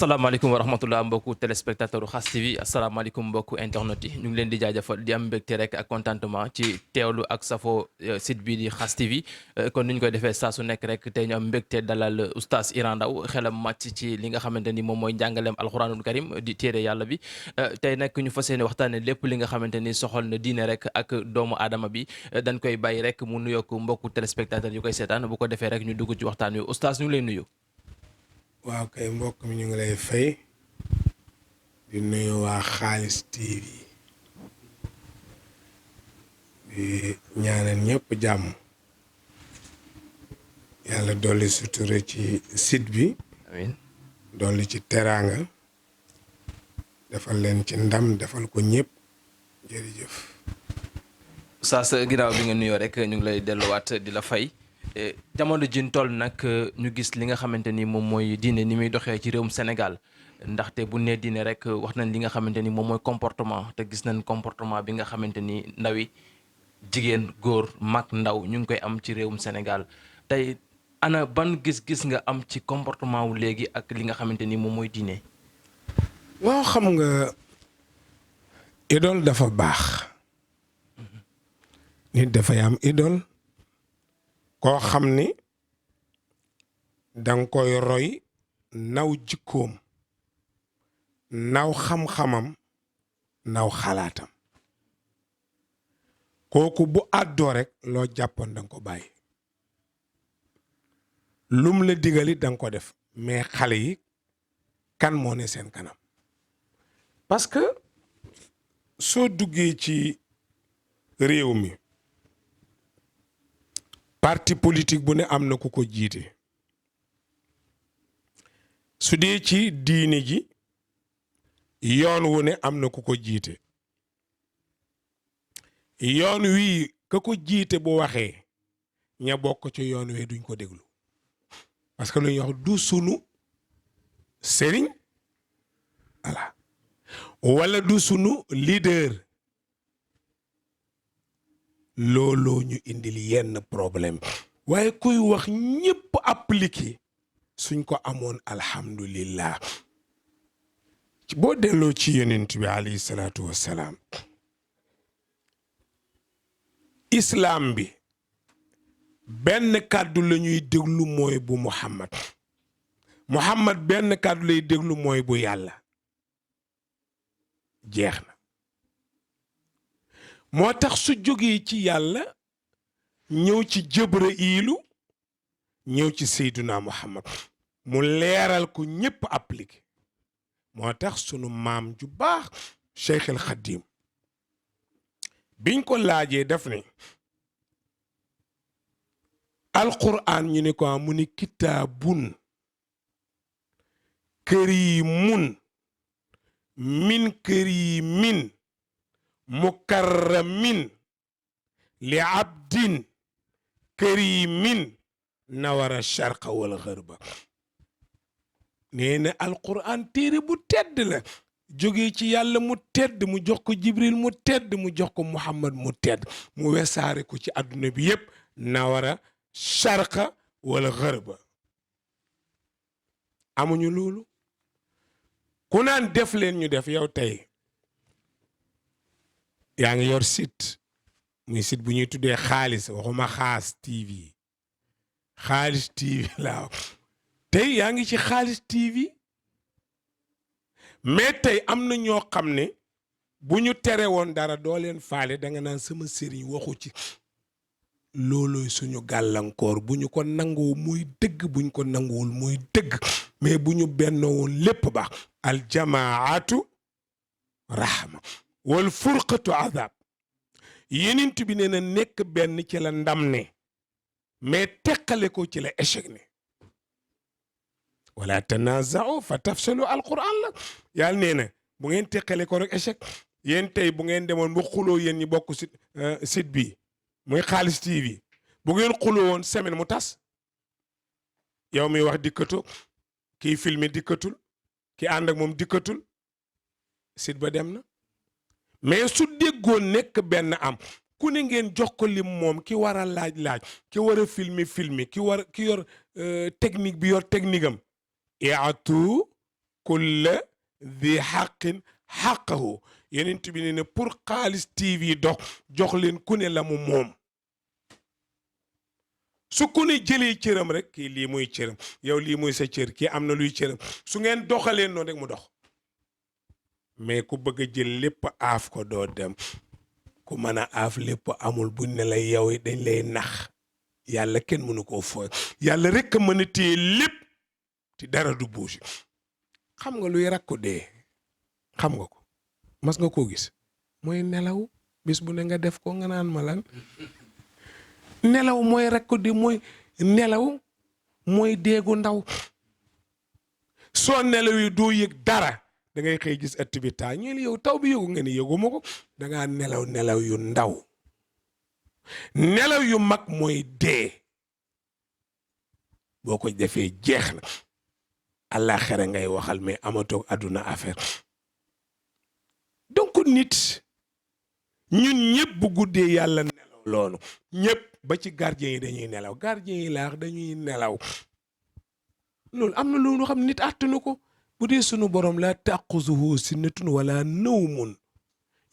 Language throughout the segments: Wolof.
asalaamaaleykum wa rahmatullah mbokku téléspectateur Khass TV asalaamaaleykum mbokku internet yi ñu ngi leen di jaajëfal di am mbégte rek ak contentement ci teewlu ak safo site bi di Khass TV kon ni ñu koy defee saa su nekk rek tey ñu am mbégte dalal oustaz Iran Ndao xelam màcc ci li nga xamante ni moom mooy njàngaleem alxuraanul karim di téere yàlla bi tey nag ñu fas yéene waxtaane lépp li nga xamante ni soxal na diine rek ak doomu aadama bi dañ koy bàyyi rek mu nuyoog mbokku téléspectateur yu koy seetaan bu ko defee rek ñu dugg ci waxtaan wi oustaz ñu ngi lay nuyu. waaw kay mbokk mi ñu ngi lay fay di nuyu waa Xaalis TV di ñaanal ñëpp jàmm yàlla dolli sutura ci site bi amiin dolli ci teraanga defal leen ci ndam defal ko ñëpp jërëjëf. saa sa ginnaaw bi nga nuyoo rek ñu ngi lay delluwaat di la fay. jamono jin toll nag ñu gis li nga xamante ni moom mooy diine ni muy doxee ci réewum Sénégal ndaxte bu nee diine rek wax nañ li nga xamante ni moom mooy comportement te gis nañ comportement bi nga xamante ni ndawi jigéen góor mag ndaw ñu ngi koy am ci réewum Sénégal tey ana ban gis-gis nga am ci comportement wu léegi ak li nga xamante ni moom mooy diine. waaw xam nga idole dafa baax nit dafay am idole koo xam ni danga koy roy naw jikkoom naw xam-xamam naw xalaatam kooku bu àddoo rek loo jàppoon danga ko bàyyi lum la digali danga ko def mais xale yi kan moo ne seen kanam parce que soo duggee ci réew mi parti politique bu ne am na ku ko jiite su dee ci diine ji yoon wu ne am na ku ko jiite yoon wii ka ko jiite bu waxee ña bokk ci yoon wi duñ ko déglu parce que lu ñuy wax du sunu sëriñ voilà wala du sunu leader. looloo ñu indil yenn problème waaye kuy wax ñëpp appliqué suñ ko amoon alhamdulillah boo delloo ci yonent bi alayhi salaatu wassalaam islam bi benn kàddu la ñuy déglu mooy bu Muhammad benn kàddu lay déglu mooy bu yàlla jeex na moo tax su jógee ci yàlla ñëw ci Jibriilu ñëw ci Seyduna Muhammad mu leeral ko ñépp appliqué moo tax sunu maam ju baax Cheikh El Khadim biñ ko laajee def ne alquran ñu ne ko mu ni kitaabun karimun min karimin mukarramin li abdin karimin nawara sharqa wal gharba nee na alquran téere bu tedd la jógee ci yàlla mu tedd mu jox ko jibril mu tedd mu jox ko muhammad mu tedd mu wesaare ko ci adduna bi yépp nawara sharqa wal gharba amuñu loolu ku naan def leen ñu def yow tey yaa ngi yor site muy site bu ñuy tuddee xaalis waxuma Xaas TV Xaalis TV laaw tey yaa ngi ci Xaalis TV mais tey am na ñoo xam ne bu ñu tere woon dara doo leen faale da nga naan sama sëriñ waxu ci loolooy suñu gàllankoor bu ñu ko nangoo muy dëgg bu ñu ko nanguwul muy dëgg mais bu ñu bennoo woon lépp baax aljamaatu rahma wal furqatu azab yenent bi nee na nekk benn ci la ndam ne mais teqale ko ci la échec ne wala tanaza'u fa tafshalu alquran la yàlla nee na bu ngeen teqale ko rek échec yéen tey bu ngeen demoon bu xuloo yéen ñi bokk site bi muy Xaalis TV bu ngeen xuloo woon semaine mu tas yow mi wax dikkatoo kii filmé dikkatul ki ànd ak moom dikkatul site ba dem na mais su déggoon nekk benn am ku ne ngeen jox ko lim moom ki war a laaj ki war a filmer ki yor technique bi yor technique am i'atu kulla di xaqin xaqahu yonent bi ne pour xaalis TV dox jox leen ku ne la mu moom su ku ne jëlee cëram rek kii lii muy cëram yow lii muy sa cër kii am na luy cëram su ngeen doxalee noonu rek mu dox mais ku bëgg a jël lépp aaf ko doo dem ku mën a aaf lépp amul buñ ne la yow dañ lay nax yàlla kenn mënu koo fooy yàlla rek a mën a téye lépp ti dara du bouge xam nga luy rakku dee xam nga ko mas nga koo gis mooy nelaw bis bu ne nga def ko nga naan ma lan nelaw mooy rakku dee mooy nelaw mooy deegu ndaw soo nelaw yi doo yëg dara da ngay xëy gis ëtt bi taa ñu yow taw bi yëgu nga ni yëguma ko da ngaa nelaw yu ndaw nelaw yu mag mooy dee boo ko defee jeex na àllaaxira ngay waxal mais amatoo àdduna affaire donc nit ñun ñëpp bu guddee yàlla nelaw loonu ñëpp ba ci gardien yi dañuy nelaw gardien yi laax dañuy nelaw loolu am na loolu xam nit àttanu ko bu dee sunu borom la taquzuhu sinnatun wala nawmun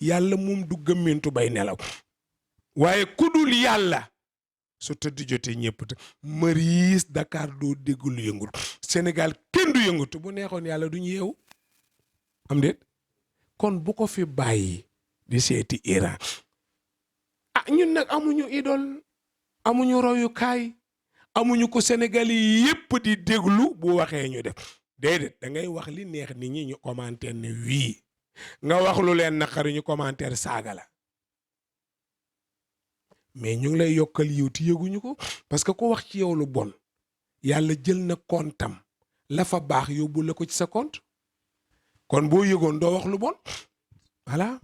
yàlla moom du gëmmentu bay nelaw waaye ku dul yàlla su tëdd jotee ñëpp te Maurice Dakar doo dégg lu yëngut Sénégal kenn du yëngut bu neexoon yàlla duñu yeewu am déet kon bu ko fi bàyyi di seeti Iran ñun nag amuñu idole amuñu royukaay amuñu ko Sénégal yi yépp di déglu bu waxee ñu def déedéet da ngay wax li neex nit ñi ñu commentaire ne wii nga wax lu leen naqari ñu commentaire saaga la mais ñu ngi lay yokkal yiw ti yëguñu ko parce que ko wax ci yow lu bon yàlla jël na kontam la fa baax yóbbu la ko ci sa compte kon boo yëgoon doo wax lu bon voilà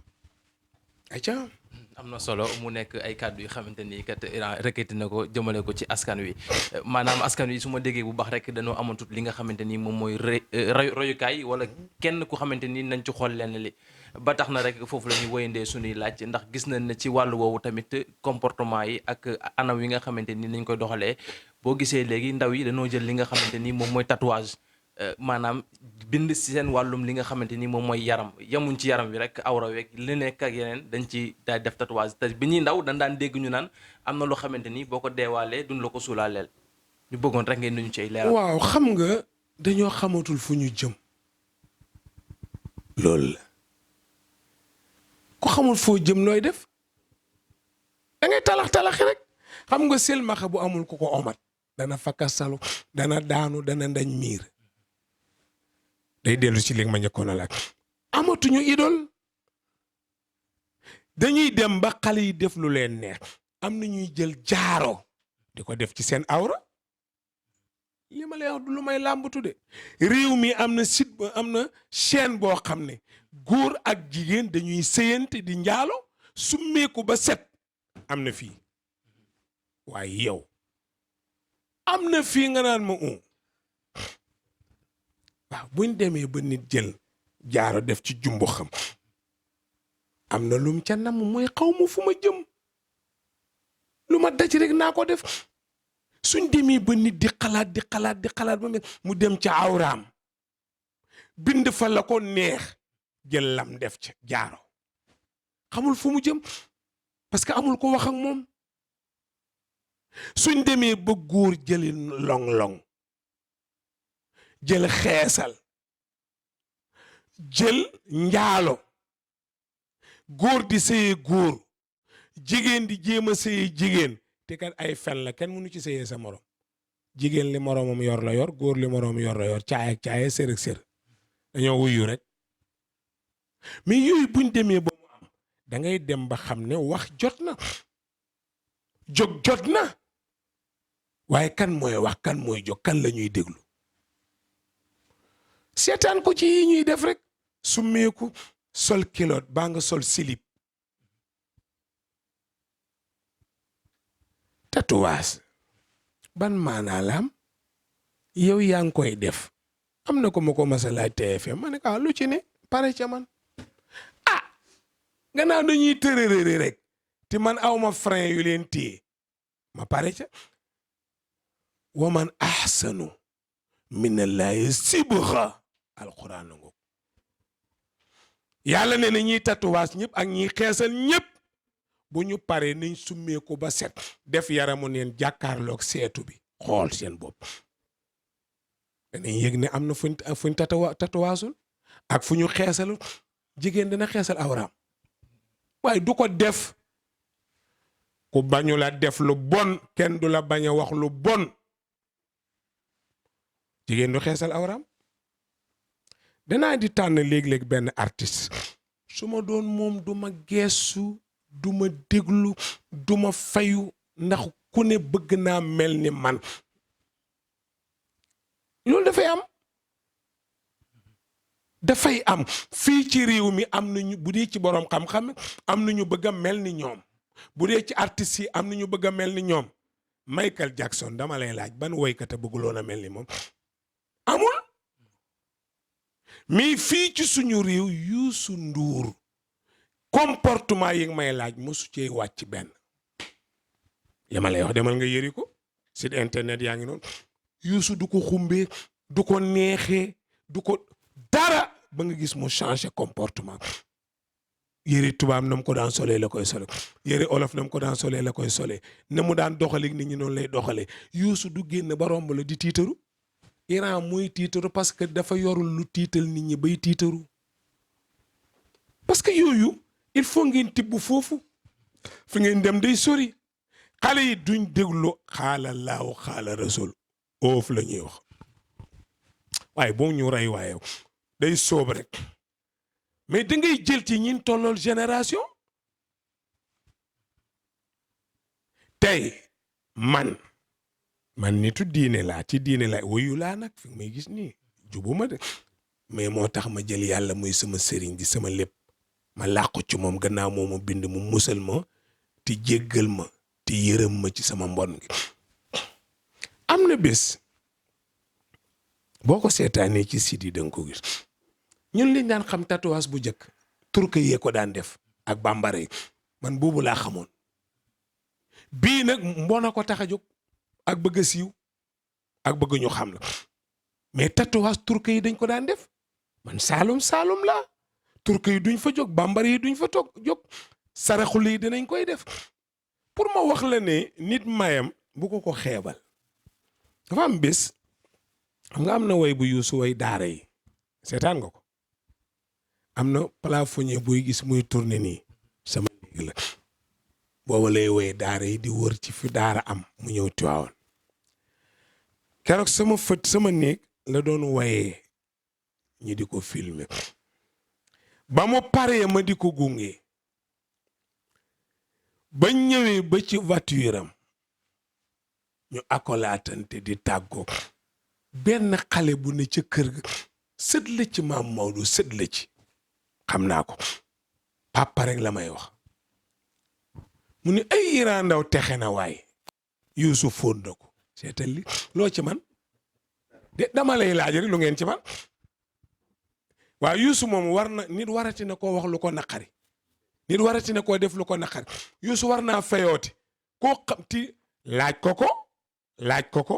ayca am na solo mu nekk ay kàddu yu xamante ni kat Iran rekkati na ko jëmale ko ci askan wi maanaam askan wi su ma déggee bu baax rek dañoo amatut li nga xamante ni moom mooy royukaay wala kenn ku xamante ni nañ ci xool lenn li ba tax na rek foofu la ñuy woyandee suñuy laaj ndax gis nañ ne ci wàllu woowu tamit comportement yi ak anam yi nga xamante ni nañ koy doxalee boo gisee léegi ndaw yi dañoo jël li nga xamante ni moom mooy tatouage maanaam bind si seen wàllum li nga xamante ni moom mooy yaram yemuñ ci yaram wi rek awra weeg li nekk ak yeneen dañ ci daal def tatouage te bi ñuy ndaw dañ daan dégg ñu naan am na loo xamante ni boo ko deewaalee duñ la ko suulaaleel ñu bëggoon rek ngeen nuñu ci ay leeral. waaw xam nga dañoo xamatul fu ñu jëm loolu la ku xamul foo jëm looy def da ngay talax rek xam nga silmaxa bu amul ku ko omat dana fakkasalu dana daanu dana ndañ miir day dellu ci léegi ma njëkkoon a laaj amatuñu idole dañuy dem ba xale yi def lu leen neex am na ñuy jël jaaro di ko def ci seen awra li ma lay wax du lu may làmbatu de réew mi am na site ba am na chaîne boo xam ne góor ak jigéen dañuy sëyante di njaalo summeeku ba set am na fii waaye yow am na fii nga naan ma waaw buñ demee ba nit jël jaaro def ci jumbu xam am na lum ca nam mooy xaw ma fu ma jëm lu ma daj rek naa ko def suñ demee ba nit di xalaat ba mu dem ca awraam bind fa la ko neex jël lam def ca jaaro xamul fu mu jëm parce que amul ko wax ak moom suñ demee ba góor jëli long-long jël xeesal jël njaalo góor di sëyee góor jigéen di jéem a sëyee jigéen te kat ay fen la kenn mënu ci sëyee sa morom jigéen li moromam yor la yor góor li moromam yor la yor caay ak caay sër ak sër dañoo wuyu rek mais yooyu buñ demee ba mu am da ngay dem ba xam ne wax jot na jóg jot na waaye kan mooy wax kan mooy jóg kan la ñuy déglu seetaan ko ci yi ñuy def rek summeeku sol kiloot baa nga sol silip tatouage ban maanaa la am yow yaa ngi koy def am na ko ma ko masa laaj TFM ma ne ko lu ci ne pare ca man gannaaw dañuy tërërëri rek te man awma frein yu leen téye ma pare ca wa man ahsanu minallahi sibgha alquran ngo yàlla ne na ñiy tatouage ñëpp ak ñiy xeesal ñëpp bu ñu paree nañ summeeku ba set def yaramu neen jàkkaarloog seetu bi xool seen bopp danañ yëg ne am na fuñ tatouageul ak fu ñu xeesalul jigéen dina xeesal awraam waaye du ko def ku bañu la def lu bon kenn du la bañ a wax lu bon jigéen du xeesal awraam danaa di tànn léeg-léeg benn artiste su ma doon moom du ma geesu du ma déglu du ma fayu ndax ku ne bëgg naa mel ni man loolu dafay am fii ci réew mi am nañu bu dee ci boroom xam-xam am nañu bëgg a mel ni ñoom bu dee ci artistes yi am nañu bëgg a mel ni ñoom Michael Jackson dama lay laaj ban woykat a bëgguloon a mel ni moom amul mais fii ci suñu réew Youssou Ndour comportement yi nga may laaj mosu cee wàcc benn li ma lay wax demal nga yëri ko site internet yaa ngi noonu Youssou du ko xumbee du ko neexee du ko dara ba nga gis mu changer comportement yëri tubaab na mu ko daan solee la koy sole yëri olof na mu ko daan solee la koy solee na mu daan doxaleeg nit ñi noonu lay doxalee Youssou du génn ba romb la di tiitaru Iran muy tiitaru parce que dafa yorul lu tiital nit ñi bay tiitaru parce que yooyu il faut ngeen tibb foofu fi ngeen dem day sori xale yi duñ déglu xaala laaw xaala rasul oof la ñuy wax waaye boo ñu rey waaye day soob rek mais da ngay jël ci ñin tollool génération tey man nitu diine laa ci diine laa woyu laa nag fi may gis nii jubuma de mais moo tax ma jël yàlla muy sama sëriñ di sama lépp ma làqu ci moom gannaaw moo ma bind mu musal ma te jéggal ma te yërëm ma ci sama mbon gi am na bés boo ko seetaanee ci site yi danga ko gis ñun liñ daan xam tatouage bu njëkk turke yee ko daan def ak bambara yi man boobu laa xamoon bii nag mbona ko tax a jóg ak bëgg a siiw ak bëgg ñu xam la mais tatouage turke yi dañ ko daan def man saalum laa turke yi duñ fa jóg bambara yi duñ fa toog jóg saraxul yi dinañ koy def pour ma wax la ne nit mayam bu ko xeebal dafa am bés xam nga am na way bu Youssou way daara yi seetaan nga ko am na plafonnier buy gis muy tourner nii sama néeg la booba lay way daara yi di wër ci fi daara am mu ñëw Tiwaawan keroog sama néeg la doon wayee ñi di ko filmer ba mu paree ma di ko gunge ba ñëwee ba ci voiture am ñu akolaatante di tàggoo benn xale bu ne ca kër ga sët la ci maam Maodo sët la ci xam naa ko papa rek la may wax mu ne ay Iran Ndaw texe na waaye Youssou fóon na ko seetal li loo ci man de dama lay laaj rek lu ngeen ci man waaye Youssou moom war na nit warati na koo wax lu ko naqari nit warati na koo def lu ko naqari Youssou war naa fayooti koo xam ti laaj ko ko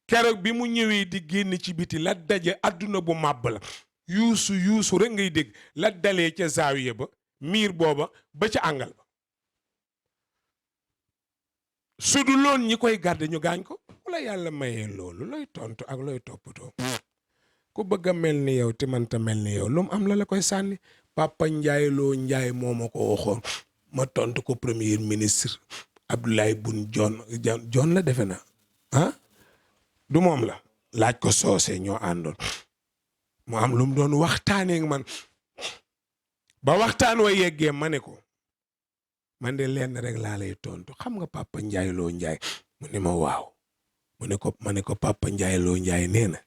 keroog bi mu ñëwee di génn ci biti la daje adduna bu màbb la Youssou rek ngay dégg la dalee ca zaawiya ba miir booba ba ca àngal ba su du loon ñi koy garde ñu gaañ ko wala yàlla mayee loolu looy tontu ak looy toppatoo ku bëgg a mel ni yow te mënta mel ni yow lu mu am la koy sànni Papa Ndiaye Lo Ndiaye moo ma ko waxoon ma tontu ko premier ministre Abdoulaye Boun Dionne la defe na du moom la laaj ko soosee ñoo àndoon mu am lu mu doon waxtaanee ak man ba waxtaan wa yeggee ma ne ko man de lenn rek laa lay tontu xam nga Papa Ndiaye Lo Ndiaye mu ne ma waaw ma ne ko Papa Ndiaye Lo Ndiaye nee na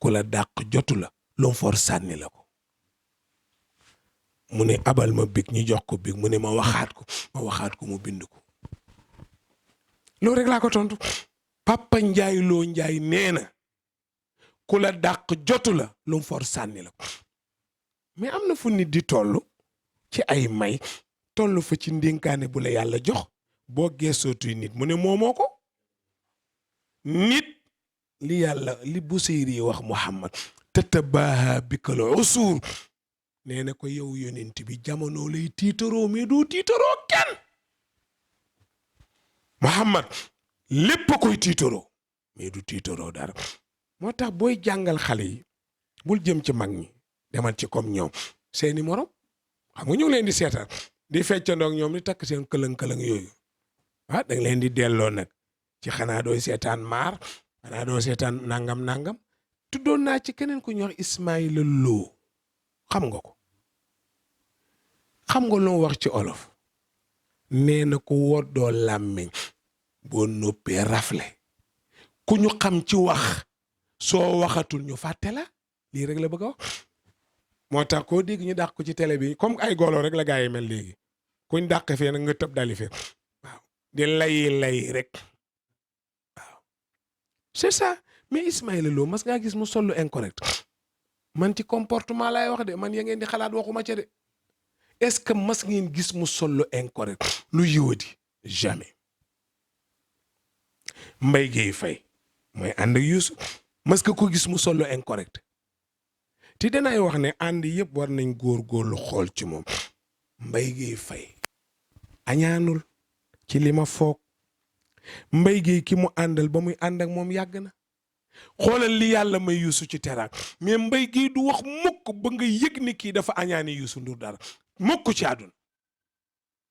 ku la dàq jotu la lu mu for sànni la ko mu ne abal ma big ñu jox ko big mu ne ma waxaat ko mu bind ko loolu rek laa ko tontu Papa Ndiaye Lo Ndiaye nee na ku la dàq jotu la lu mu for sànni la ko mais am na fu nit di toll ci ay may toll fa ci ndénkaane bu la yàlla jox boo geesootuy nit mu ne moomoo ko nit li Busayri wax Muhammad tatabaha bikal usur nee na ko yow yonent bi jamono lay tiitaroo mais doo tiitaroo kenn Muhammad lépp koy tiitaroo mais du tiitaroo dara moo tax booy jàngal xale yi bul jëm ci mag ñi demal ci comme ñoom seeni morom xam nga ñu ngi leen di seetaan di feccandoog ñoom di takk seen këlëng-këlëng yooyu ah da nga leen di delloo nag ci xanaa dooy seetaan maar xanaa doo seetaan nangam tuddoon naa ci keneen ku ñuy wax Ismaïla Lo xam nga ko xam nga loo wax ci olof nee na ko woddoo làmmiñ boo noppee rafle ku ñu xam ci wax soo waxatul ñu fàtte la lii rek la bëgg a wax moo tax koo dégg ñu dàq ko ci télé bi comme ay golo rek la gaa yi mel léegi kuñ dàq fee nag nga tëb dali fee waaw di lay rek waaw c'est ça mais Ismaïla Lo mas ngaa gis mu sollu incorrect man ci comportement laay wax de man ya ngeen di xalaat waxuma ca de est-ce que mas ngeen gis mu sollu incorrect lu yiwadi jamais Mbaye Gueye Faye mooy ànd ak Youssou mas nga ko gis mu sollu incorrect te danaay wax ne ànd yëpp war nañ góorgóorlu xool ci moom Mbaye Gueye Faye añaanul ci li ma foog Mbaye Gueye ki mu àndal ba muy ànd ak moom yàgg na xoolal li yàlla may Youssou ci teraak mais Mbaye Gueye du wax mukk ba nga yëg ni kii dafa añaani Youssou Ndour dara mukk ci àdduna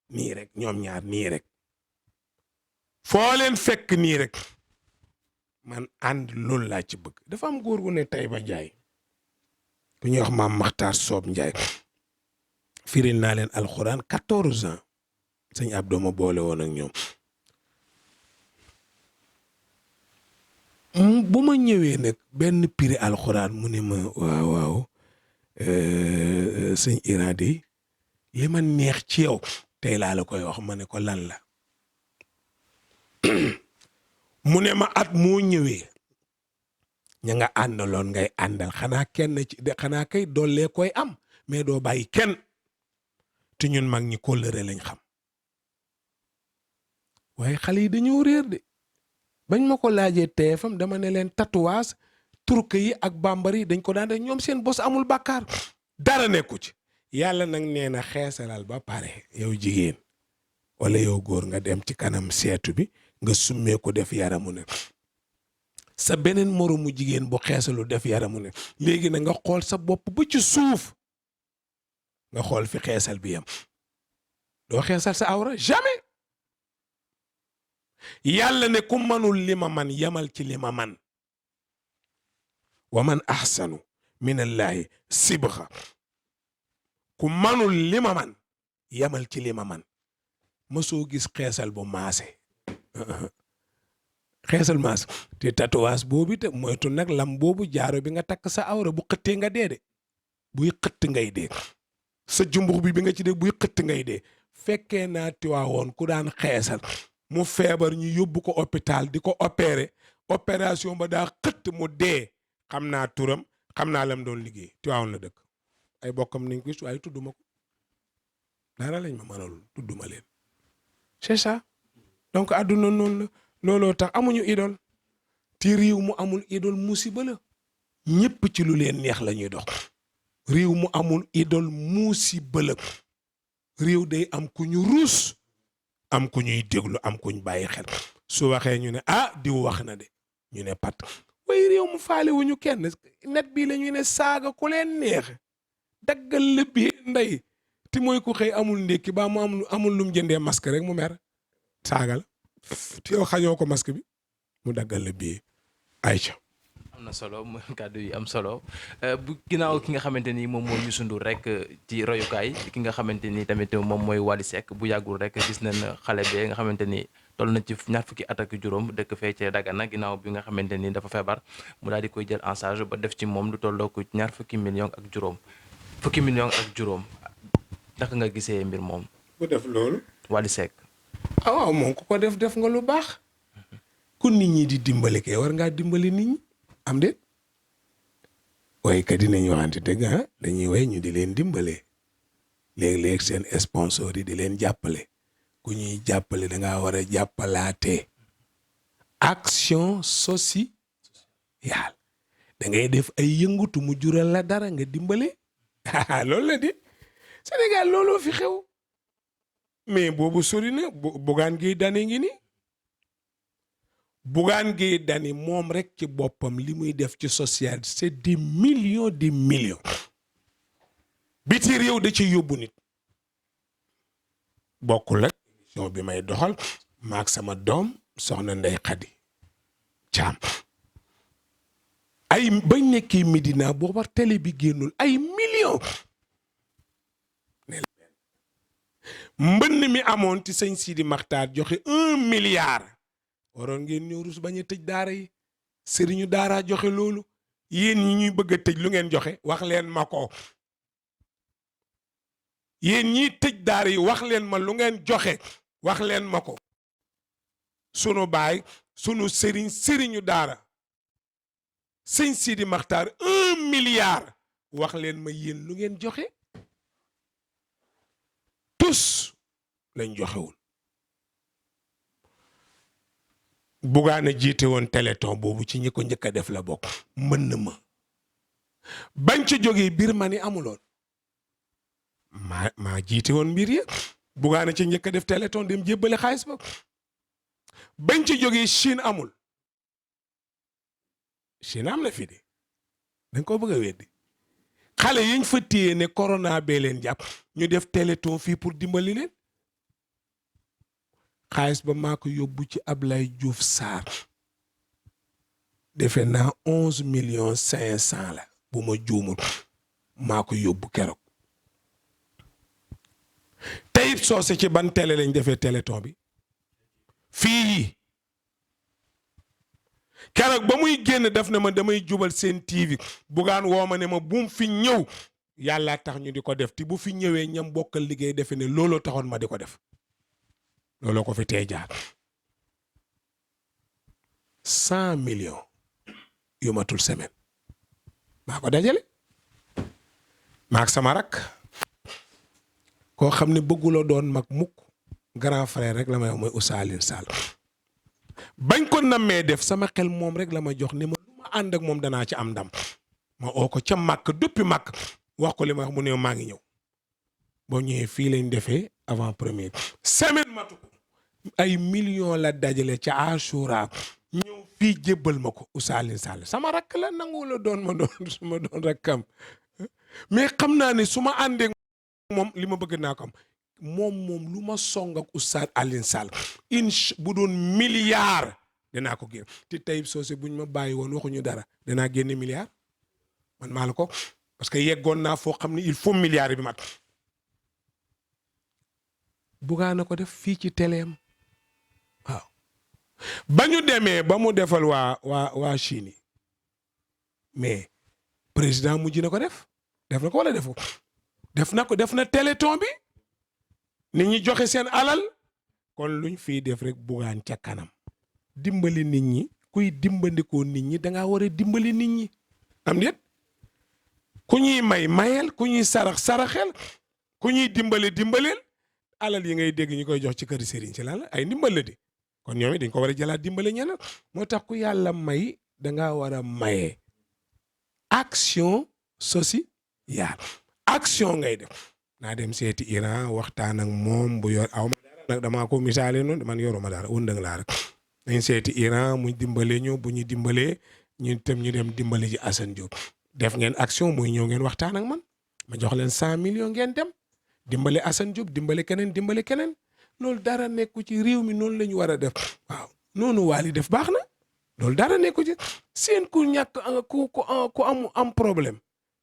nii rek ñoom ñaar nii rek foo leen fekk nii rek man ànd loolu laa ci bëgg dafa am góor gu ne Taïba Njaay ku ñuy wax maam Maxtaar Soob Njaay firil naa leen alxuraan 14 ans sëñ Abdou ma boole woon ak ñoom bu ma ñëwee nag benn piri alxuraan mu ne ma waaw sëñ Irade li ma neex ci yow tey laa la koy wax ma ne ko lan la mu ne ma at moo ñëwee ña nga àndaloon ngay àndal xanaa kenn ci xanaa kay dollee koy am mais doo bàyyi kenn te ñun mag ñi kóllëre lañ xam waaye xale yi dañoo réer de bañ ma ko laajee TFM dama ne leen tatouage turk yi ak bambara yi dañ ko daan def ñoom seen bos amul bàkkaar dara nekku ci yàlla nag nee na xeesalal ba pare yow jigéen wala yow góor nga dem ci kanam seetu bi nga summee ko def yaramu ne sa beneen moromu jigéen bu xeesalu def yaramu ne léegi na nga xool sa bopp ba ci suuf nga xool fi xeesal bi yam doo xeesal sa awra jamais yàlla ne ku manul li ma man yamal ci li ma man wa man ahsanu minallahi sibxa ku manul li ma man yamal ci li ma man mësoo gis xeesal bu maase xeesal maase te tatouage boobu te moytu nag lam boobu jaaro bi nga takk sa awra bu xëttee nga dee de buy xëtt ngay dee sa jumbux bi nga ci dee buy xëtt ngay dee fekkee naa tiwaawoon ku daan xeesal mu feebar ñu yóbbu ko hôpital di ko opérer opération ba daa xëtt mu dee xam naa turam xam naa lam doon liggéey tiwaawoon la dëkk ay bokkam nañ ko waaye tudduma ko dara lañ ma mënalul tudduma leen c'est ça donc àdduna noonu la looloo tax amuñu idole ti réew mu amul idole musiba la ñépp ci lu leen neex la ñuy dox réew mu amul idole musiba la réew day am ku ñu ruus am ku ñuy déglu am ku ñu bàyyi xel su waxee ñu ne ah diw wax na de ñu ne pat way réew mu faale wuñu kenn net bii la ñuy ne saaga ku leen neex daggal la bi ndey ti mooy ku xëy amul ndékki ba mu amul lum jëndee masque rek mu mer saagal te yow xañoo ko masque bi mu daggal la bii ayca am na solo mu kàddu yi am solo bu ginnaaw ki nga xamante ni moom mooy Youssou Ndour rek ci royukaay ki nga xamante ni tamit moom mooy Wally Seck bu yàggul rek gis nañ xale bee nga xamante ni toll na ci ñaar fukki at ak juróom dëkk fee ci Dagana ginnaaw bi nga xamante ni dafa feebar mu daal di koy jël en charge ba def ci moom lu tolloo ko ñaar fukki million ak juróom naka nga gisee mbir moom. ku def loolu. Wally Seck. ah waaw moom ku ko def nga lu baax. ku nit ñi di dimbali kay war ngaa dimbali nit ñi am de waaye kat dinañ waxante dëgg dañuy way ñu di leen dimbale léeg-léeg seen sponsor yi di leen jàppale ku ñuy jàppale da ngaa war a jàppalaate action sociale da ngay def ay yëngutu mu jural la dara nga dimbale loolu la di Sénégal looloo fi xew mais boobu sori na Bougane Gueye Dany ngi ni Bougane Gueye Dany moom rek ci boppam li muy def ci social c'est des millions biti réew da ci yóbbu nit bokkul ak émission bi may doxal maak sama doom soxna Ndey Xadi Caam ay bañ nekkee Médina booba télé bi génnul ay millions mbënn mi amoon ci sëñ Sidi Maxtaar joxe 1 milliard waroon ngeen ñëw rus bañ a tëj daara yi sëriñu daara joxe loolu yéen ñi ñuy bëgg a tëj lu ngeen joxe wax leen ma ko yéen ñiy tëj daara yi wax leen ma lu ngeen joxe wax leen ma ko sunu baay sunu sëriñu daara sëñ Sidi Maxtaar 1 milliard wax leen ma yéen lu ngeen joxe tous lañ joxewul Bougane jiite woon téléthon boobu ci ñi ko njëkk a def la bokk mën na ma bañ ca jógee biir ma ni amuloon maa jiite woon mbir ya Bougane ci njëkk a def téléthon dem jébbale xaalis ba bañ ca jógee Chine amul Chine am na fi de dañ ko bëgg a weddi xale yiñ fa téye ne corona bee leen jàpp ñu def téléthon fii pour dimbali leen xaalis ba maa ko yóbbu ci Ablaye Diouf Sarr defe naa 11,500,000 la bu ma juumul maa ko yóbbu keroog Tayib Socé ci ban télé lañ defee téléthon bi fii keroog ba muy génn def na ma damay jubal seen TV Bougane woo ma ne ma bum fi ñëw yàlla tax ñu di ko def te bu fi ñëwee ñam bokkal liggéey defe ne looloo taxoon ma di ko def looloo ko fi tee jaar 100 millions yu matul semaine maa ko dajale maak sama rak koo xam ne bëgguloo doon mag mukk grand frère rek la may wax mooy Oustaz Alioune Sall bañ ko nammee def sama xel moom rek la ma jox ne ma lu ma ànd ak moom danaa ci am ndam ma oo ko ca màkk depuis màkk wax ko li ma wax mu ne maa ngi ñëw boo ñëwee fii lañ defee avant première semaine matu ko ay millions la dajale ca Achoura ñëw fii jébbal ma ko Oustaz Alioune Sall sama rakk la nangu la doon ma doon rakkam mais xam naa ne su ma àndee moom li ma bëgg naa ko am moom lu ma song ak Oustaz Alioune Sall bu doon milliard danaa ko génn te Tayib Socé buñ ma bàyyi woon waxuñu dara danaa génne milliard man maa la ko parce que yeggoon naa foo xam ne il faut milliard bi mat Bougane ko def fii ci téléem waaw ba ñu demee ba mu defal waa Chine yi mais président mujj na ko def na ko wala defu def na téléthon bi nit ñi joxe seen alal kon luñ fiy def rek Bougane ca kanam dimbali nit ñi kuy dimbandikoo nit ñi dangaa war a dimbali nit ñi am déet ku ñuy mayel ku ñuy saraxel ku ñuy dimbaleel alal yi ngay dégg ñu koy jox ci kër sëriñ ci lan la ay ndimbal la di kon ñoom it dañ ko war a jëlaat dimbale ñeneen moo tax ku yàlla may dangaa war a maye action sociale action ngay def naa dem seeti Iran waxtaan ak moom bu yor aw ma dara nag damaa ko misaale noonu man yoruma dara wëndëng laa rek nañ seeti Iran mu dimbale ñu bu ñu dimbalee ñu tam ñu dem dimbale ji Assane Diop def ngeen action muy ñëw ngeen waxtaan ak man ma jox leen 100 millions ngeen dem dimbale Assane Diop dimbale keneen loolu dara nekku ci réew mi noonu la ñu war a def waaw noonu Wally def baax na loolu dara nekku ci seen ku ñàkk ku am problème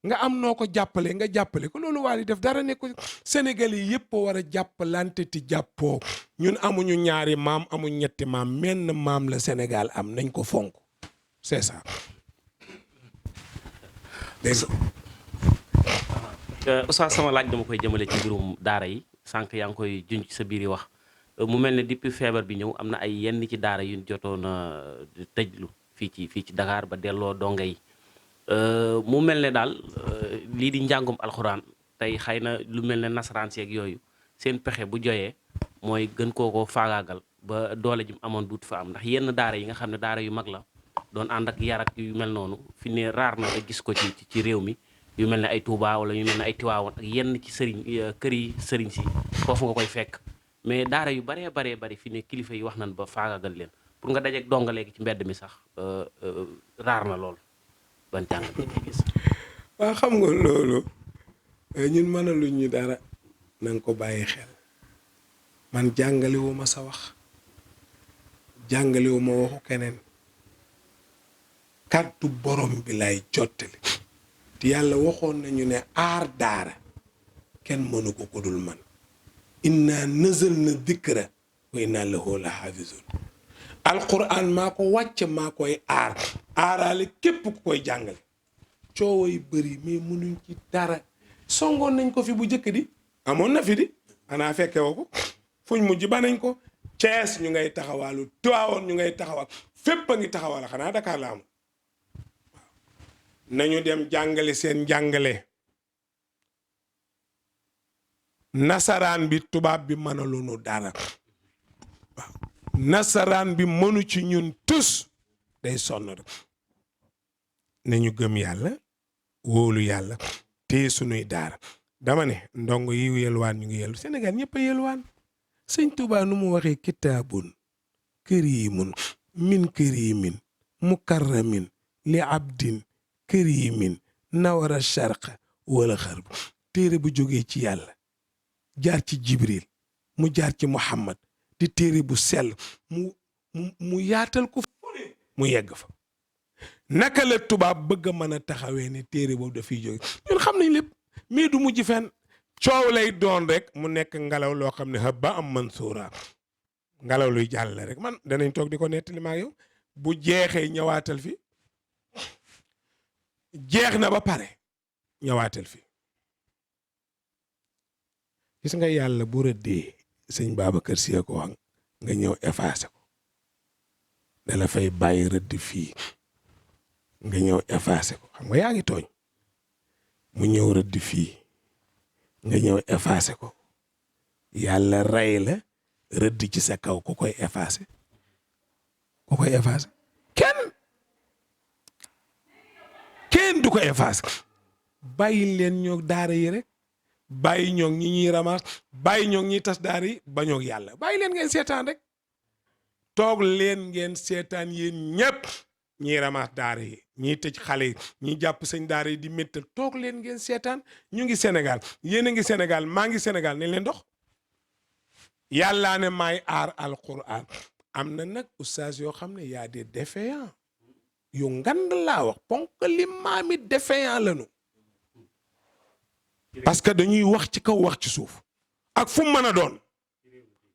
nga am noo ko jàppale nga jàppale ko loolu Wally def dara nekku ci Sénégal yi yëpp war a jàppalante ti jàppoo ñun amuñu ñaari maam amuñ ñetti maam menn maam la Sénégal am nañ ko fonk c'est ça. Oustaz sama laaj dama koy jëmale ci mbirum daara yi sànq yaa ngi koy junj sa biir yi wax mu mel ne depuis feebar bi ñëw am na ay yenn ci daara yu ñu jotoon tëjlu fii ci Dakar ba delloo donga yi mu mel ne daal lii di njàngum alxuraan tey xëy na lu mel ne nasaraan seeg yooyu seen pexe bu joyee mooy gën koo faagaagal ba doole ji mu amoon duut fa am ndax yenn daara yi nga xam ne daara yu mag la doon ànd ak yar ak yu mel noonu fi ne raar na nga gis ko ci réew mi yu mel ne ay Touba wala yu mel ne ay Tiwaawan ak yenn ci kër yi sëriñ si foofu nga koy fekk mais daara yu baree bari fi ne kilifa yi wax nañ ba faagagal leen pour nga dajeek donga léegi ci mbedd mi sax raar na lool ban jàngat nga ci gis. waaw xam nga loolu ñun mënaluñ ñu dara na nga ko bàyyi xel man jàngalewu ma sa wax jàngalewu ma waxu keneen kàddu borom bi lay jottali te yàlla waxoon nañu ne aar daara kenn mënu ko ku dul man inna nazalna dikra wa inna lahu la hafizun alquran maa ko wàcc maa koy aar aaraale képp ku koy jàngale cooway bëri mais mënuñ ci dara songoon nañ ko fi bu njëkk di amoon na fi di xanaa fekke woo ko fuñ mujj ba nañ ko Cees ñu ngay taxawaalu Tiwaawoon ñu ngay taxawal fépp a ngi taxawal xanaa Dakar la am nañu dem jàngale seen jàngale nasaraan bi tubaab bi mënaluñu dara waaw nasaraan bi mënu ci ñun tus day sonn rek nañu gëm yàlla wóolu yàlla téye sunuy daara dama ne ndongo yi yelwaan ñu ngi yellu Sénégal ñëpp a yelwaan sëñ Tuubaa nu mu waxee kitaabun kariimun min kariimin mukarramin li abdin kariimin nawara sharq wala xarb téere bu jógee ci yàlla jaar ci Jibril mu jaar ci Muhammad di téere bu sell mu yaatal ko mu yegg fa naka la tubaab bëgg a mën a taxawee ne téere boobu dafiy jóge ñun xam nañ lépp mais du mujj fenn coow lay doon rek mu nekk ngelaw loo xam ne habba am mansuura ngelaw luy jàll rek man danañ toog di ko nettali maa yow bu jeexee ñëwaatal fi jeex na ba pare ñëwaatal fi gis nga yàlla bu rëddee sëñ Babacar Sy ko wax nga ñëw effacé ko da la fay bàyyi rëdd fii nga ñëw effacé ko xam nga yaa ngi tooñ mu ñëw rëdd fii nga ñëw effacé ko yàlla rey la rëdd ci sa kaw ku koy effacé kenn du ko effacé bàyyi leen ñoog daara yi rek bàyyi ñoog ñi ñuy ramas bàyyi ñoog ñiy tas daara yi ba ñoog yàlla bàyyi leen ngeen seetaan rek toog leen ngeen seetaan yéen ñëpp ñiy ramas daara yi ñiy tëj xale yi ñiy jàpp sëñ daara yi di méttal toog leen ngeen seetaan ñu ngi Sénégal yéen a ngi Sénégal maa ngi Sénégal nañ leen dox yàllaa ne maay aar alquran am na nag oustaz yoo xam ne yaa des défaillants yu ngand laa wax ponk li maami défaillant lañu parce que dañuy wax ci kaw wax ci suuf ak fu mu mën a doon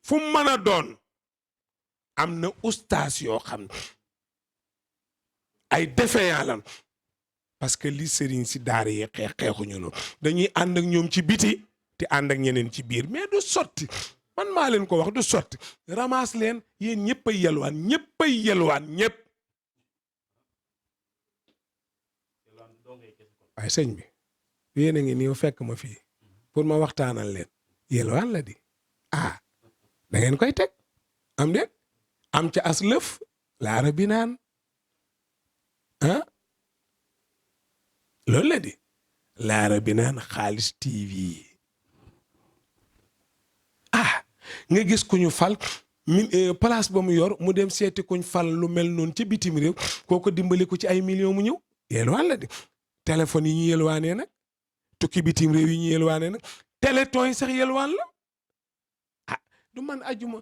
fu mu mën a doon am na oustaz yoo xam ne ay défaillant lan parce que li sëriñ si daara yi xeexuñu loolu dañuy ànd ak ñoom ci biti te ànd ak ñeneen ci biir mais du sotti man maa leen ko wax du sotti ramasse leen yéen ñëpp ay yelwaan ñëpp waaye sëñ bi yéen a ngi nii fekk ma fii pour ma waxtaanal leen yelwaan la di da ngeen koy teg am de am ca as lëf laara bi naan loolu la di laara bi naan Xaalis TV nga gis ku ñu fal place ba mu yor mu dem seeti kuñ fal lu mel noonu ca bitim réew kooko dimbali ko ci ay millions mu ñëw yelwaan la di téléphone yi ñu yelwaanee nag tukki bitim réew yi ñu yelwaanee nag téléthon yi sax yelwaan la du man ajuma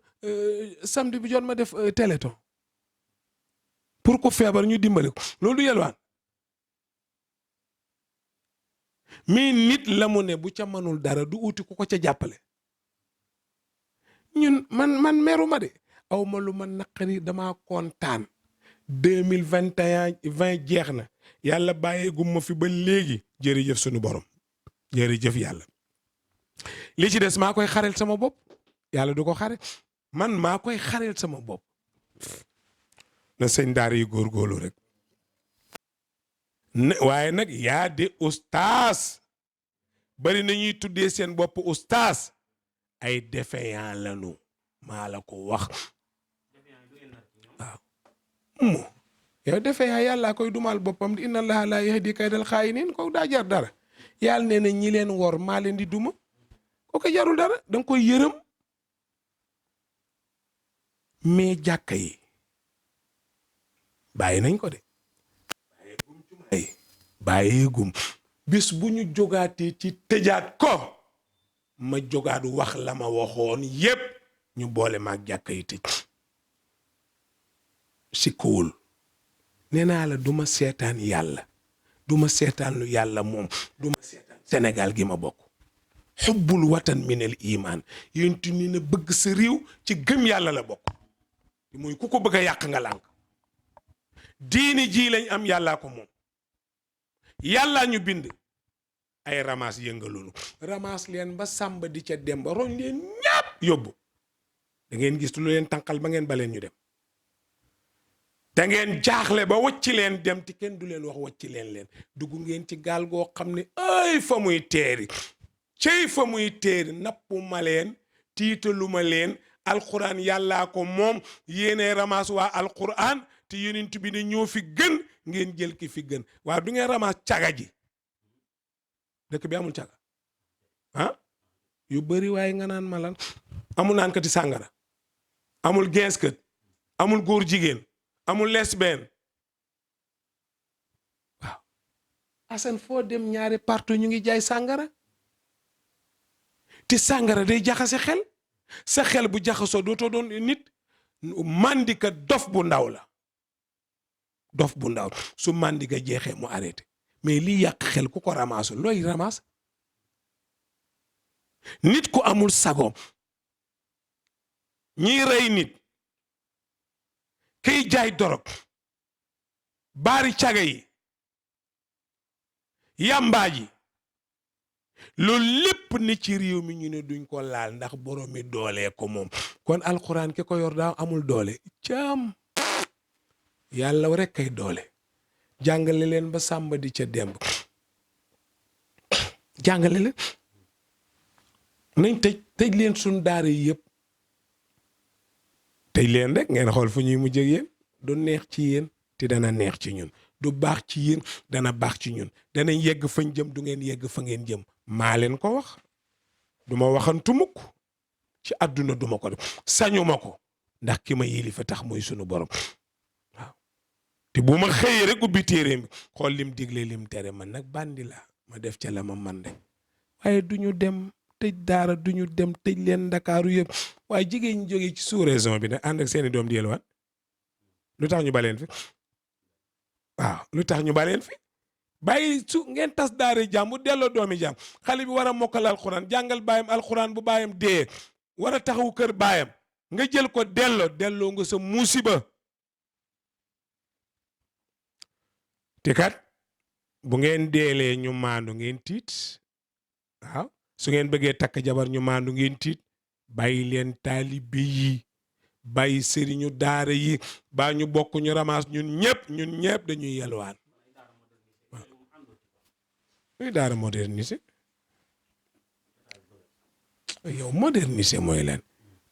samedi bi jot ma def téléthon pour ko feebar ñu dimbali ko loolu du yelwaan mais nit la mu ne bu ca mënul dara du uti ku ko ca jàppale ñun man meru ma de aw ma lu ma naqari dama kontaan 2020 jeex na yàlla bàyyeegum ma fi ba léegi jërëjëf sunu borom jërëjëf yàlla li ci des maa koy xarel sama bopp yàlla du ko xare man maa koy xarel sama bopp na sëñ daara yi góorgóorlu rek waaye nag yaa de ustaas bari na ñuy tuddee seen bopp ustaas ay défaillant lañu maa la ko wax waaw yow defe yaa yàllaa koy dumal boppam di inna allaha la yahdi kaydal xaayiniin ko daa jar dara yàlla nee na ñi leen wor maa leen di duma ko jarul dara danga koy yërëm. mais jàkka yi bàyyi nañ ko de bàyyeegum bis bu ñu jógaatee ci tëjaat ko ma jógaat wax la ma waxoon yépp ñu boole maag jàkka yi tëj si kowul nee naa la duma seetaan yàlla duma seetaan lu yàlla moom duma seetaan Sénégal gi ma bokk xubbul watan minal iman yéntu ni na bëgg sa réew ci gëm yàlla la bokk mooy ku ko bëgg a yàq nga lànk diini ji lañ am yàllaa ko moom yàllaa ñu bind ay ramas yëngalunu ramas leen ba sàmba di ca dem ba roñ leen ñàpp yóbbu da ngeen gis lu leen tànqal ba ngeen baleen ñu dem da ngeen jaaxle ba wacci leen dem ti kenn du leen wax wacci leen dugg ngeen ci gaal goo xam ne ay fa muy teeri cey fa muy teeri nappu ma leen tiitalu ma leen alquran yàllaa ko moom yéene ramas waa alquran te yonent bi ne ñoo fi gën ngeen jël ki fi gën waaw du ngeen ramas caga ji dëkk bi amul caga ah yu bëri waaye nga naan ma lan amul naan kati sàngara amul geeskat amul góor jigéen amul lesbienne waaw asan foo dem ñaari partout ñu ngi jaay sàngara te sàngara day jaxase xel sa xel bu jaxasoo dootoo doon nit mandika dof bu ndaw la dof bu ndaw su mandika jeexee mu arrêté mais lii yàq xel ku ko ramasse looy ramasse nit ku amul sagoom ñiy rey nit kiy jaay dorog baari caga yi yàmbaa ji loolu lépp ni ci réew mi ñu ne duñ ko laal ndax borom mi doolee ko moom kon alxuraan ki ko yor daa amul doole caam yàlla rek kay doole jàngale leen ba sàmba di ca demb jàngale leen nañ tëj leen suñ daara yi yëpp tëj leen rek ngeen xool fu ñuy mujj ak yéen du neex ci yéen te dana neex ci ñun du baax ci yéen dana baax ci ñun danañ yegg fañ jëm du ngeen yegg fa ngeen jëm maa leen ko wax duma waxantu mukk ci àdduna duma ko def sañuma ko ndax ki ma yilifa tax mooy sunu borom waaw te bu ma xëyee rek ubbi téere mi xool lim digle lim tere man nag bandi la ma def ca la ma man de waaye duñu dem tëj daara duñu dem tëj leen ndakaaru yëpp waaye jigéen ñi jógee ci sous-région bi nag ànd ak seeni doom di yelwaan lu tax ñu baleen fi waaw lu tax ñu baleen fi bàyyi su ngeen tas daara jàmm delloo doomi jàmm xale bi war a mokkal alxuraan jàngal baayam alxuraan bu baayam dee war a taxawu kër baayam nga jël ko delloo nga sa musiba te kat bu ngeen deelee ñu maandu ngeen tiit waaw su ngeen bëggee takk jabar ñu maandu ngeen tiit bàyyi leen taalibe yi bàyyi sëriñu daara yi baa ñu bokk ñu ramaas ñun ñëpp dañuy yelwaan waaw luy daara modernisé yow modernisé mooy leen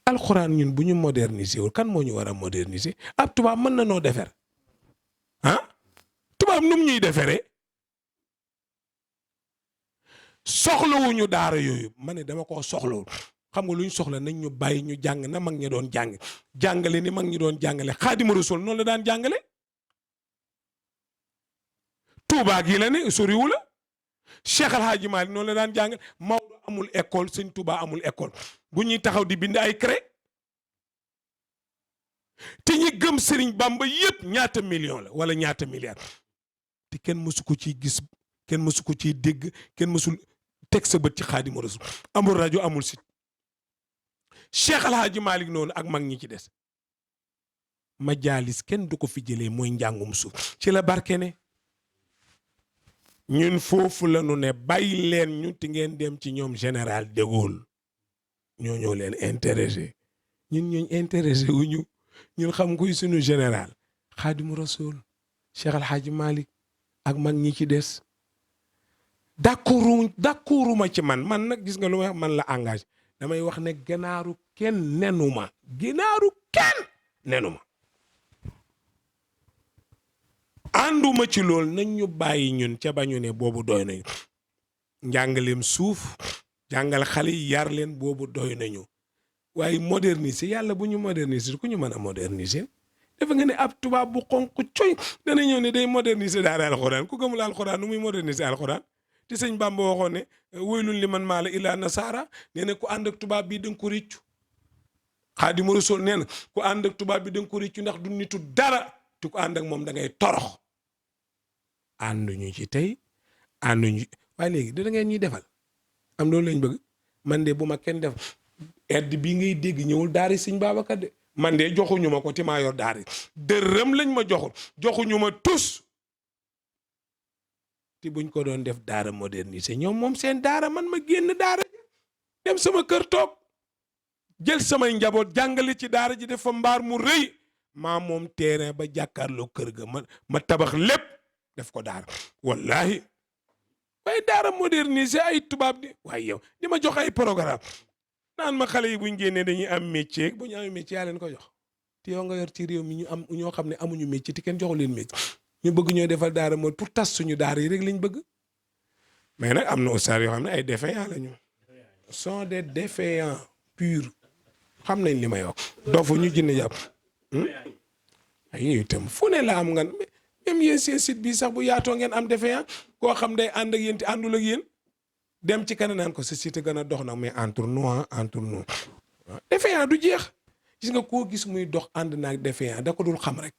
alxuraan ñun bu ñu modernisé wul kan moo ñu war a modernisé ab tubaab mën na noo defer ah tubaab nu mu ñuy deferee soxlawuñu daara yooyu ma ne dama koo soxlawul xam nga lu ñu soxla nañ ñu bàyyi ñu jàng na mag ñi doon jàng jàngale ni mag ñi doon jàngale Xaadimu Rasuul noonu la daan jàngale Tuubaa gi la ne soriwu la Cheikh Al Hadji Malick noonu la daan jàngale Maodo amul école sëñ Tuubaa amul école bu ñuy taxaw di bind ay cré te ñi gëm Sëriñ Bamba yépp ñaata million la wala ñaata milliard te kenn mësu ko ciy gis kenn mësu ko ciy dégg kenn mësul teg sa bët ci Xaadimu Rasuul amul rajo amul site Cheikh Al Hadji Malick noonu ak mag ñi ci des majaalis kenn du ko fi jëlee mooy njàngum suuf ci la barke ne ñun foofu la ñu ne bàyyi leen ñu te ngeen dem ci ñoom général de Gaulle ñoo leen intéressé ñun intéressé wuñu ñun xam kuy sunu général Xaadimu Rasuul Cheikh Al Hadji Malick ak mag ñi ci des d'accorduma ci man nag gis nga lu ma man la engagé damay wax ne ganaaru kenn nenu ma ànduma ci loolu nañ ñu bàyyi ñun ca bañu ne boobu doy nañu njàngaleem suuf jàngal xale yi yar leen boobu doy nañu waaye moderniser yàlla bu ñu moderniser ku ñu mën a moderniser dafa nga ne ab tubaab bu xonq coy dana ñëw ne day moderniser daara alxuraan ku gëmul alxuraan nu muy moderniser alxuraan te sëñ Bamba waxoon ne woylul li man maa la ilaa nasaara nee na ku ànd ak tubaab bi da nga ko réccu Xaadimu Rasuul nee na ku ànd ak tubaab bi da nga ko réccu ndax du nitu dara te ku ànd ak moom da ngay torox ànduñu ci tey ànduñu waaye léegi da ngeen ñuy defal am loolu lañ bëgg man de bu ma kenn def aide bii ngay dégg ñëwul daari sëñ Babacar de man de joxuñu ma ko ti maa yor daari dërëm lañ ma joxuñu ma tus te buñ ko doon def daara modernisé ñoom moom seen daara man ma génn daara dem sama kër toog jël samay njaboot jàngale ci daara ji def fa mbaar mu rëy maa moom terrain ba jàkkaarloo kër ga ma tabax lépp def ko daara wallahi waaye daara modernisé ay tubaab di waaye yow di ma jox ay programme naan ma xale yi buñ génnee dañuy am métier bu ñu amee métier yaa leen ko jox te yow nga yor ci réew mi ñu am ñoo xam ne amuñu métier te kenn joxu leen métier ñu bëgg ñoo defal daara mooy pour tas suñu daara yi rek lañ bëgg mais nag am na ustaas yoo xam ne ay défaillants lañu sont des défaillants purs xam nañ li may wax dofu ñu jinne jàpp ay yooyu itam fu ne la am nga même yéen seen site bi sax bu yaatoo ngeen am défaillant koo xam day ànd ak yéen te àndul ak yéen dem ci kanam naan ko sa site gën a dox nag mais entre nous waaw défaillant du jeex gis nga koo gis muy dox ànd naag défaillant da ko dul xam rek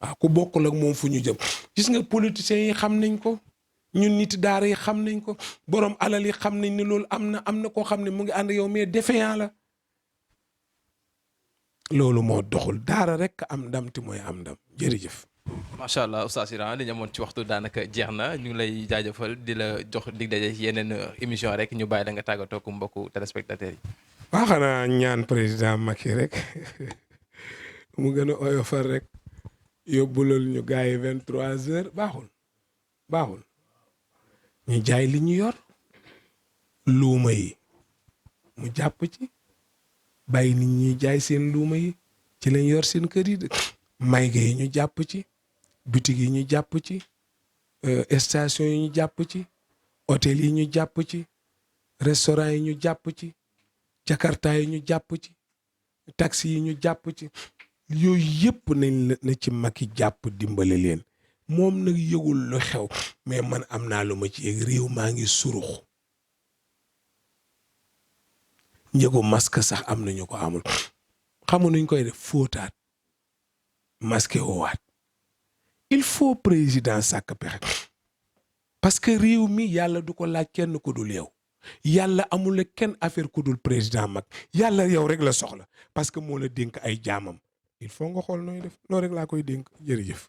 waaw ku bokkul ak moom fu ñu jëm gis nga politiciens yi xam nañ ko ñun nit daara yi xam nañ ko borom alal yi xam nañ ne loolu am na koo xam ne mu ngi ànd yow mais défaillant la loolu moo doxul daara rek am ndam te mooy am ndam jërëjëf. macha allah Oustaz Iran li ñu amoon ci waxtu daanaka jeex na ñu ngi lay jaajëfal di la jox dig daje yeneen émission rek ñu bàyyi la nga tàggatoo ak mbokku téléspectateurs yi. waa xanaa ñaan président Macky rek mu gën a oyofal rek yóbbulal ñu gars yi 23h baaxul ñu jaay li ñu yor luuma yi mu jàpp ci bàyyi nit ñi jaay seen luuma yi ci lañ yor seen kër yi mayga yi ñu jàpp ci boutique yi ñu jàpp ci station yi ñu jàpp ci hôtel yi ñu jàpp ci restaurant yi ñu jàpp ci jakarta yi ñu jàpp ci taxi yi ñu jàpp ci yooyu yëpp nañ na ci Macky jàpp dimbale leen moom nag yëgul lu xew mais man am naa lu ma ci yëg réew maa ngi surux njëgu masque sax am nañu ko amul xamu nuñ koy def fóotaat masque woowaat il faut président sàkk pexe parce que réew mi yàlla du ko laaj kenn ku dul yow yàlla amul kenn affaire ku dul président mag yàlla yow rek la soxla parce que moo la dénk ay jaamam il faut nga xool nooy def loolu rek laa koy dénk jërëjëf